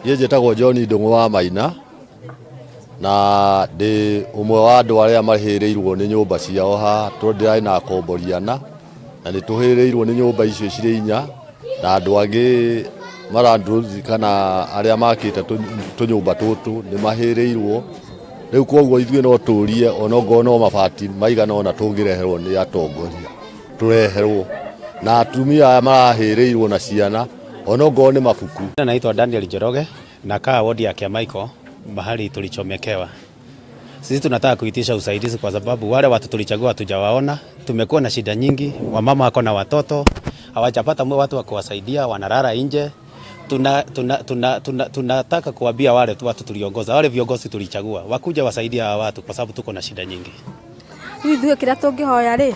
Niĩ njĩtagwo John Ndũng'ũ wa Maina na ndĩ ũmwe wa andũ arĩa mahĩrĩirwo nĩ nyũmba ciao haha, tondũ ndĩrarĩ na akombori ana na nĩ tũhĩrĩirwo nĩ nyũmba icio cirĩ inya, na andũ angĩ malandlords kana arĩa makĩte tũnyũmba tũtũ nĩ mahĩrĩirwo. Rĩu koguo ithuĩ no tũrie onokorwo no mabati maigana ũna tũngĩreherwo nĩ atongoria tũreherwo, na atumia aya marahĩrĩirwo na ciana onokorwo nĩ mabuku. Naitwa Daniel Njoroge, nakaa wodi ya Kiamaiko mahali tulichomekewa. Sisi tunataka kuitisha usaidizi kwa sababu wale watu tulichagua hatujawaona. Tumekuwa na shida nyingi, wamama wako na watoto hawajapata watu wa kuwasaidia, wanalala nje. Tunataka tuna, tuna, tuna, tunataka kuambia wale tu watu tuliongoza, wale viongozi tulichagua wakuja wasaidia hawa watu kwa sababu tuko na shida nyingi. Rĩu ithuĩ kĩrĩa tũngĩhoya rĩ,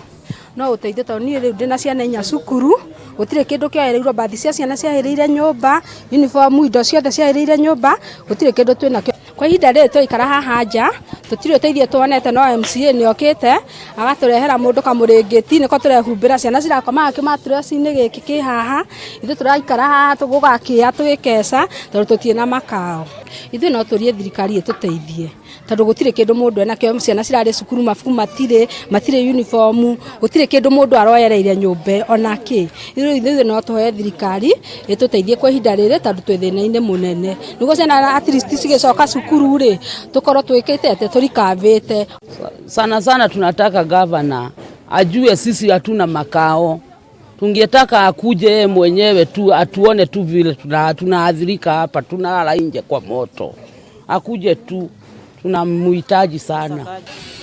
no ũteithio, tondũ niĩ rĩu ndĩna ciana inya cukuru, gũtirĩ kĩndũ kĩoereirwo, mbathi cia ciana ciahĩrĩire nyũmba, uniform, indo ciothe ciahĩrĩire nyũmba, gũtirĩ kĩndũ twĩnakĩo. Kwa ihinda rĩrĩ tũraikara haha nja, tũtirĩ ũteithio tuonete, no MCA nĩ okĩte agatũrehera mũndũ kamũrĩngĩti nĩko tũrehumbĩra, ciana cirakomaga kĩmatress-inĩ gĩkĩ kĩ haha, ithuĩ tũraikara haha gũgakĩa tũgĩkeca tondũ tũtirĩ na makao. Ithuĩ no tũrie thirikari ĩtũteithie tondũ gũtirĩ kĩndũ mũndũ enakĩo, ciana cirarĩ cukuru, mabuku matirĩ, matirĩ uniform, gũtirĩ kĩndũ mũndũ aroereire nyũmba ona kĩ. Ithuĩ no tũhoe thirikari ĩtũteithie kwa ihinda rĩrĩ tondũ twĩ thĩna-inĩ mũnene, nĩguo ciana at least cigĩcoka cukuru rĩ, tũkorwo twĩkĩte atĩ tũrikavĩte. Sana sana tunataka gavana ajue sisi hatuna makao. Tungetaka akuje yeye mwenyewe tu atuone tu vile tunaathirika hapa, tunalala nje kwa moto. Akuje tu, tunamhitaji sana.